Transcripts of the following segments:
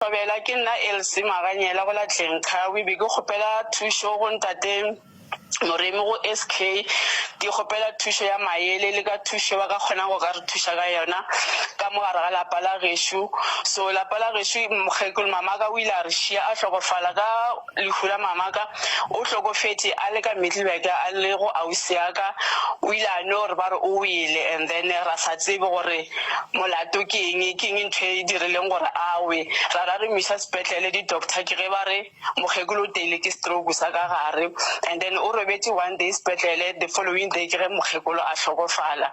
Thobela, ke nna Elsie Maganyela go la Tlenkgawi, be ke kgopela thušo go ntate Moremi go SK, ke kgopela thušo ya maele le ka thušo ba ka kgonang go ka re thuša ka yona ka mo gare ga lapa la gešo. So lapa la gešo mokgekolo mamaka o ile a re šia a hlokofala ka lehu la mamaka, o hlokofetše a le ka Middelburg a le go ausi ya ka, o ile a no re ba re o wele and then ra sa tsebe gore Molato ke eng? Ke eng ntho e dirileng gore a we? Ra ra re mo iša sepetlele, di doctor ke ge ba re mokgekolo o teile ke stroke sa ka gare and then o robetše one day sepetlele, the following day ke ge mokgekolo a hlokofala.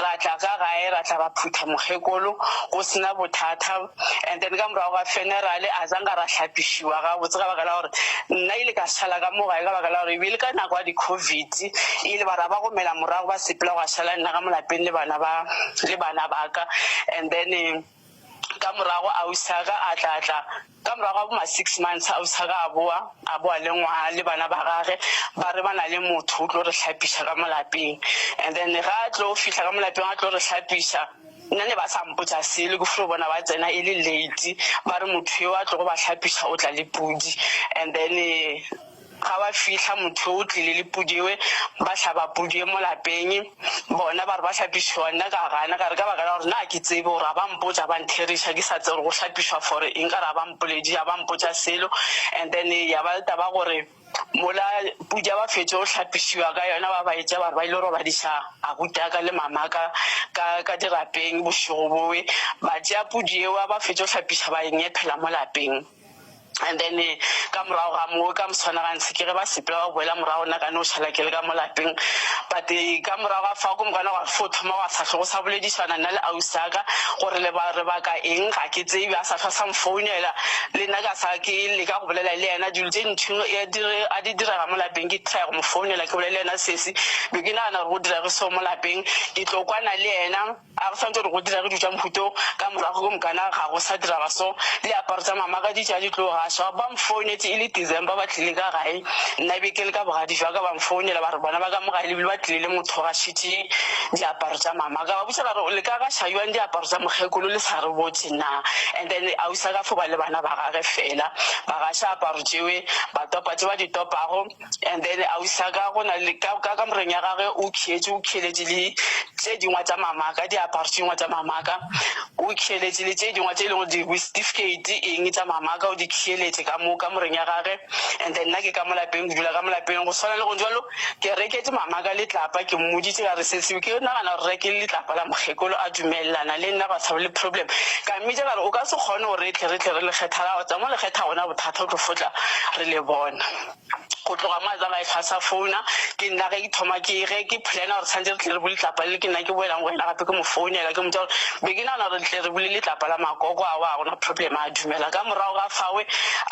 Ra tla ka gae ra tla ra phutha mokgekolo go sena bothata and then ka morago ga funeral a zanga ra hlapišiwa gabotse ka baka la gore nna ile ka šala ka mo gae ka baka la gore e be e le ka nako ya di covid. Ile ba ra ba gomela morago ba sepela gwa šala nna ka mo lapeng le bana ba le bana ba ka and then ka morago ausi a ka a tla tla ka morago ga bo ma six months ausi a ka a boa a boa le ngwa le bana ba gage ba re ba na le motho o tlo re hlapiša ka mo lapeng and then ga a tlo fihla ka mo lapeng a tlo re hlapiša nna ne ba sa mpotša selo ke fo bona ba tsena e le late ba re motho yo a tlogo ba hlapiša o tla le pudi and then Ga ba fihla, motho yo o tlile le pudi ewe, ba hlaba pudi ye mo lapeng. Bona ba re ba hlapišwa, nna ka gana, ka re ka baka la gore nna ga ke tsebe gore a ba mpotša, ba ntheriša, ke sa tsebe gore go hlapišwa for eng, ka re a ba mpoledi, a ba mpotša selo. And then ya ba le taba gore mola pudi ya ba fetše go hlapišiwa ka yona, ba ba etša ba re ba ile robadiša abutaka le mamaka ka, ka dirapeng bošego bowe. Ba tšea pudi yewa, ba fetše go hlapiša ba e nyephela mo lapeng. And then ka morago ga moo ka moswana gantsi ke ge ba sepela ba boela morago nna ka no šala ke le ka mo lapeng. But ka morago ga fao ke mokana gwa fo thoma gwa sa hlwe go sa boledišana nna le ausi wa ka gore le ba re baka eng ga ke tsebe a sa hlwa sa mfounela le nna ka sa ke leka go bolela le yena dilo tše ntši a di direga mo lapeng ke try go mo founela ke bolele le yena sesi be ke nagana gore go direge so mo lapeng ke tlo kwana le yena. A go swanetše gore go direge dilo tša mohuta wo? Ka morago go mokana ga go sa direga so. Diaparo tša mama ka di tša di tlo gašwa. Ba mfounetše e le December ba tlile ka gae. Nna be ke le ka bogadi jwa ka ba mfounela ba re bona ba ka mo gae le bile ba tlile le motho o gašitše diaparo tša mama. Ka ba botša ka re le ka gaša bjang diaparo tša mokgekolo le sa re botše na? And then ausi a ka fo ba le bana ba gage fela. Ba gaša aparo tšewe ba topa tše ba di topago. And then ausi wa ka go na le ka ka kamoreng ya gagwe o khiyetše o khiyeletše le tše dingwe tša mamaka diaparo tše dingwe tša mamaka o khiyeletše le tše dingwe tše e leng gore di certificate eng tša mamaka o di khiyeletše ka mo kamoreng ya gagwe. And then nna ke ka mo lapeng ke dula ka mo lapeng go swana le go jalo ke reketše mamaka letlapa ke mmoditše ka re sesi ke nagana gore reke letlapa la mokgekolo a dumelelana le nna gwa sa be le problem. Ka mmitša ka re o ka se kgone gore re tle re tle re le kgetha la tsa mo le kgetha gona bothata o tlo fotla re le bona. Go tloga mo a tsamaya a sa founa, ke nna ge ke thoma ke ge ke plana gore tshwanetse re tle re bule letlapa le, ke nna ke boelang go yena gape ke mo founela ke mmotša gore be ke nagana gore re tle re bule letlapa la makoko aowa ga gona problem a dumela. Ka morago ga fawe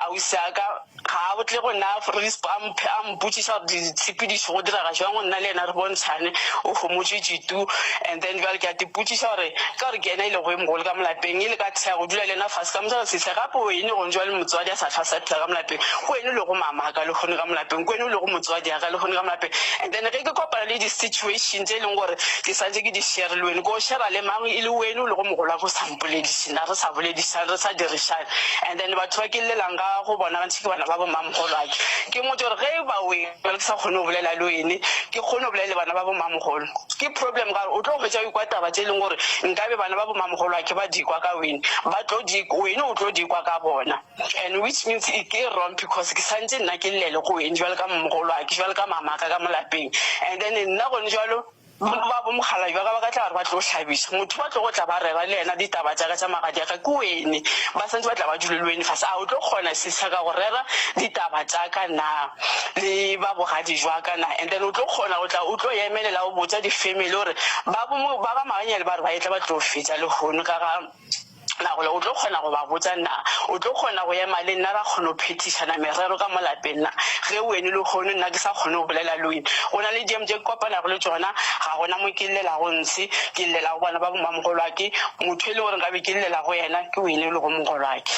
ausi a ka ga a tle go nna a mpotšiša gore ditshepedišo go direga jwang go nna le yena re bontšhane o homotše tšitu and then bjale ke a tipotšiša gore ka gore ke yena e lego e mogolo ka mo lapeng e le ka thea go dula le yena fase ka mmotša gore sehla gape wene gong jwale motswadi a sa hlwa sa phela ka mo lapeng Ke wena o lego mamaka lehono ka mo lapeng, ke wena o lego motswadi wa ka lehono ka mo lapeng. And then ge ke kopana le di-situation tše e leng gore ke santše ke di share le wena, ke o share le mang e le wena o lego mogolo wa ka o sa mpolediše nna, re sa boledišane, re sa dirišane. And then batho ba ke llelang ka go bona gantši ke bana ba bo mamogolwake. Ke mmotše gore ge e ba wena ke sa kgone go bolela le wene, ke kgone go bolela le bana ba bo mamogolo. Ke problem ka gore o tlo hwetša o ikwa taba tše e leng gore nkabe bana ba bo mamogolwake ba di kwa ka wene, ba tlo di, wene o tlo di kwa ka bona. And which means e ke wrong because ke santse nna ke llele go wene jwalo ka mogolwake, jwalo ka mamaka ka mo lapeng. And then nna gone jwalo ba bo mogalabi ba ka ba ka tla ba re ba tlo hlabiša motho ba tlo go tla ba rera le yena ditaba tša ka tša magadi a ka ke wene, ba santse ba tla ba dule le wene fase. A o tlo kgona sesa ka go rera ditaba tša ka na le ba bogadi jwa ka na? And then o tlo kgona go tla o tlo emelela o botša di-family gore ba bo ba ga Maganyane ba re ba etla ba tlo fetša lehono ka ga Na gore o tlo kgona go ba botša? Na o tlo kgona go ema le nna ra kgona go phethišana merero ka mo lapeng? Na ge wene lehono nna ke sa kgone go bolela le wene? Go na le diemo tše ke kopanago le tšona, ga gona mo ke llelago ntshe, ke llela go bana ba bomamogolwake. Motho e le gore nkabe ke llela go yena ke wene e lego mogolwake.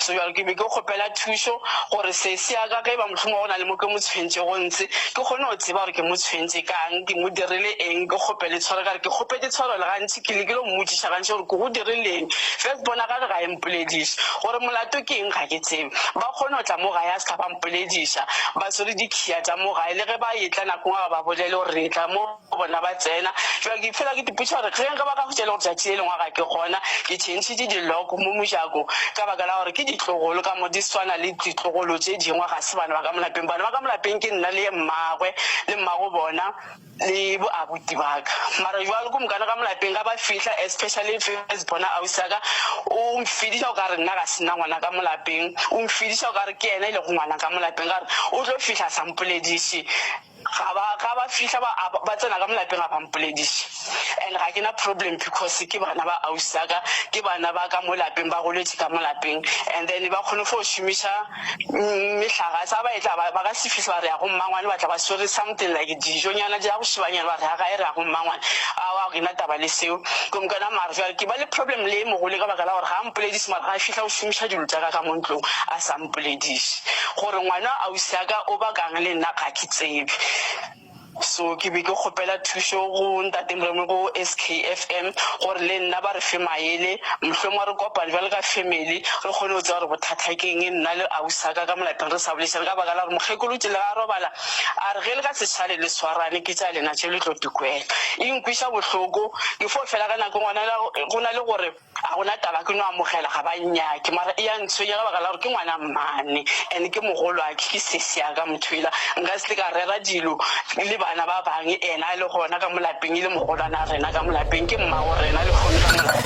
So bjalo ke be ke kgopela thušo gore sesi ya ka ge e ba mohlomongwe go na le mo ke mo tshwentšego ntshe, ke kgone go tseba gore ke mo tshwentše kang, ke mo dirile eng, ke kgopele tshwarelo. Ka re ke kgopetše tshwarelo gantši. Ke lekile go mmotšiša gantši gore ke go dirileng, fela. First born ga re ga e mpolediše. Gore molato ke eng ga ke tsebe. Ba kgone go tla mo gae a se ka ba mpolediša. Ba swere dikhiya tša mo gae le ge ba etla nako nngwe ga ba bolele gore re etla mo bona ba tsena. Bjale ke fela ke ipotšiša gore ge nka ba ka hwetša e le gore tšatši le lengwe ga ke gona, ke tšhentšhitše di-lock mo mojako ka baka la gore ke ditlogolo ka mo di swana le ditlogolo tše dingwe ga se bana ba ka mo lapeng. Bana ba ka mo lapeng ke nna le mmagwe le mmago bona. Le bo abuti ba ka. Mara jwalo ko mokana ka mo lapeng ga ba fihla especially first bona ausi ya ka o mfediša o kare nna ga se nna ngwana ka mo lapeng o mfediša o kare ke yena e lego ngwana ka mo lapeng ka re o tlo fihla a sa mpolediše ga ba ga ba fihla ba ba tsena ka mo lapeng ga ba mpolediše and ga ke na problem because ke bana ba ausi ya ka ke bana ba ka mo lapeng ba goletše ka mo lapeng and then ba kgone fo šomiša Mehlaga sa ba etla ba ba ka se fihle ba re ya go mmangwane ba tla ba swere something like dijonyana tša go šebanyana ba re ya gae re ya go mmangwane aowa ga ke na taba le seo ke mokana mara jwale ke ba le problem le e mogolo ka baka la gore ga a mpolediše mara ga a fihla o šomiša dilo tša ka ka mo ntlong a sa mpolediše gore ngwana ausi ya ka o bakang le nna ga ke tsebe. So ke be ke kgopela thušo go Ntate Moremi go SKFM gore le nna ba re fe maele, mohlomongwe re kopane bjalo ka family re kgone go tseba gore bothata ke eng, nna le ausi wa ka ka mo lapeng re sa boledišane ka baka la gore mokgekolo tšele ga a robala a re ge le ka se šale le swarane ke tša lena tše le tlo di kwela. E nkweša bohloko ke fo fela ka nako ngwana go na le gore Ga gona taba ke no amogela ga ba nnyake mara e ya ntshwenya ka baka la gore ke ngwana mmane and ke mogolwake ke sesi ya ka motho ela nka se tle ka rera dilo le bana ba bang ena a le gona ka mo lapeng e le mogolwana rena ka mo lapeng ke mmago rena lehono ka mo lapeng.